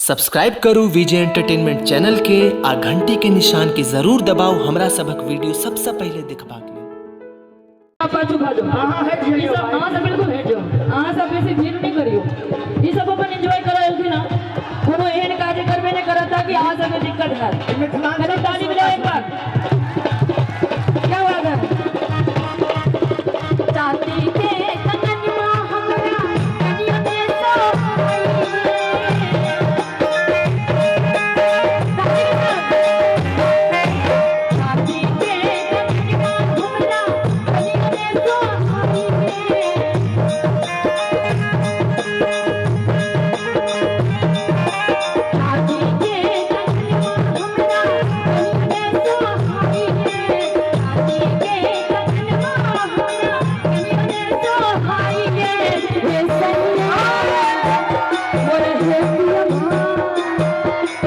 Subscribe करू विजय entertainment channel के आ घंटी के निशान के जरूर दबाउ हमरा सभक वीडियो सबसँ पहिले देखबाक लेल। पाछू भऽ जाउ। अहाँ हटि ई जइयौ सब भाइ। अहाँ सब बिल्कुल हटि जाउ, अहाँ सब बेसी भीड़ नहि करियौ। ई सब अपन एंजॉय करऽ एलखिन हँ, कोनो एहन काज करबे नहि करत ताकि अहाँ सबके दिक्कत हैत। ई मिथिलांचल कनि ताली बजाउ एक बार, क्या बात है। चांदी के कंगनवा हमरा कनिया ने सोहाइए। चांदी के कंगनवा हमरा कनिया ने सोहाइए। चांदी के कंगनवा हमरा कनिया ने सोहाइए। चांदी के कंगनवा हमरा कनिया ने सोहाइए। हे सैया मोर हे पियवा,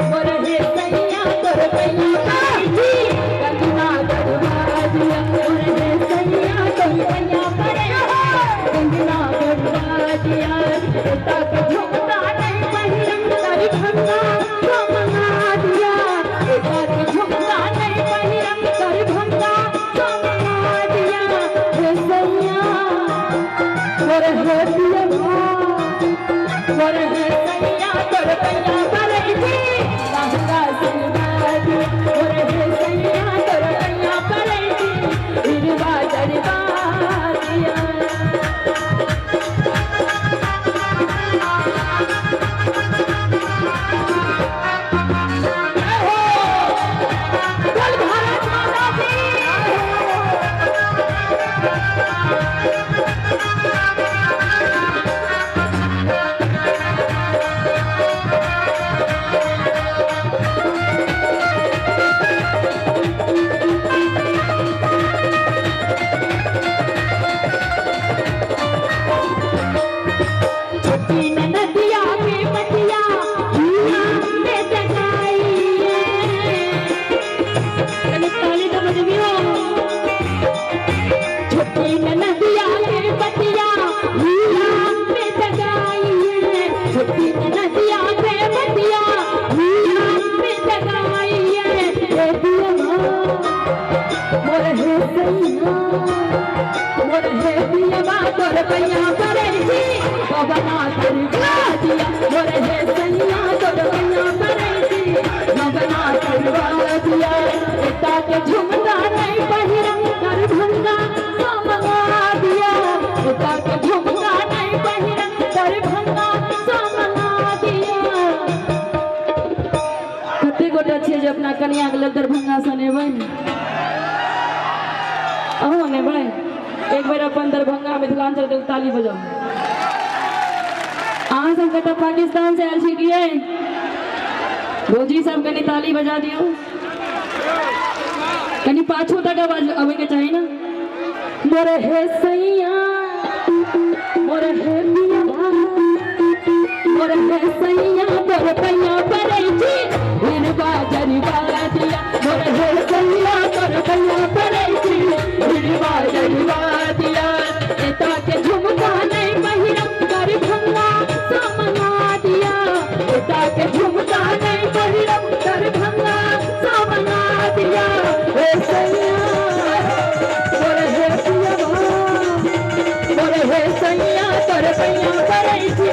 मोर हे सैया तोर पैया पड़ै छी कंगना गढ़वा दिया। मोर हे सैया तोर पैया पड़ै छी कंगना गढ़वा दिया। एता के झुमका नहीं पहिरम दरभंगा तो मंगा दिया। एता के झुमका नहीं पहिरम दरभंगा तो मंगा दिया। हे सैया मोर हे पियवा, मोर हे सैया तोर पैया पड़ै छी लहंगा सिलवा दिया। मोर हे सैया तोर पैया पड़ै छी हिरवा जरवा दिया। बोल भारत माता की। छोटी नदिया के मटिया हिया में जगाइए। कनि ताली तो बजबियो। छोटी नदिया के मटिया हिया में जगाइए। छोटी नदिया के मटिया हिया में जगाइए। हे पियवा मोर हे सैया, मोर हे पियवा तोर पैया पड़ै छी बबना करवा दिया। मोर हे सैया तोर पैया पड़ै छी बबना करवा दिया। एता के झुमका नहीं पहिरम दरभंगा तो मंगा दिया। एता के झुमका नहीं पहिरम दरभंगा तो मंगा दिया। कते गोटा छियै जे अपना कनिया के लेल दरभंगा सँ अनेबै? अहूँ अनेबै? एक बेर अपन दरभंगा मिथिलांचल के ताली बजाउ। अहाँ सब कतऽ पाकिस्तान से आयल छी कि यै? भौजी सब कनि ताली बजा दियौ। कनि पाछू तक आवाज अबै के चाही ना। मोर हे सैया मोर हे पियवा, मोर हे सैया तोर पैया पड़ै छी हिरवा जरवा दिया। मोर हे सैया तोर पैया पड़ै छी हिरवा जरवा दिया। एता के झुमका नहीं पहिरम दरभंगा सँ मंगा दिया। एता के झुमका नहीं पहिरम दरभंगा सँ मंगा दिया। हे सैया मोर हे पियवा, मोर हे सैया तोर पैया पड़ै छी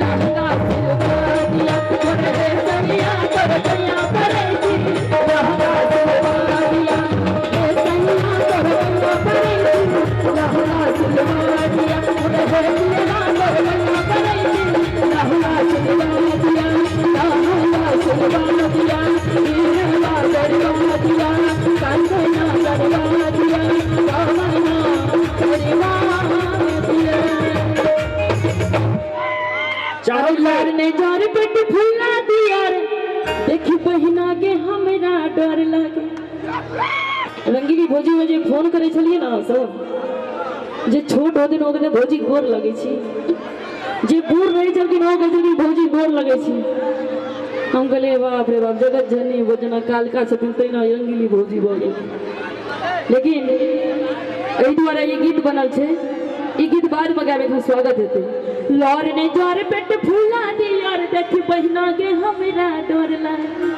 लहंगा सिलवा दिया। मोर हे सैया तोर पैया पड़ै छी लहंगा सिलवा दिया। हे सैया तोर पैया पड़ै छी लहंगा सिलवा दिया। मोर हे पियवा तोर पैया पड़ै छी लहंगा सिलवा दिया। लहंगा सिलवा दिया, हिरवा जरवा दिया, कंगना गढ़वा दिया, गहना करवा दिया। चारू यार ने जर पेट फुला दिया रे, देखी बहिना के हमरा डर लागे। रंगीली भौजी में जे फोन करे छलिए ना सब, जे छोट होथिन ओ कहते भौजी गोर लगे छी, जे बूढ़ रहे छलखिन ओ कहै छलखिन भौजी गोर लगे छी। हम कहलिए बाप रे बाप, जगत जननी वो जेना कालका छथिन तहिना रंगीली भौजी भऽ गेल। लेकिन एहि दुआरे ई गीत बनल छै, ई गीत बादमे गाबे एखन स्वागत हेतै। लौर ने जर पेट फुला दिया रे, देखी बहिना के हमरा डर लागे।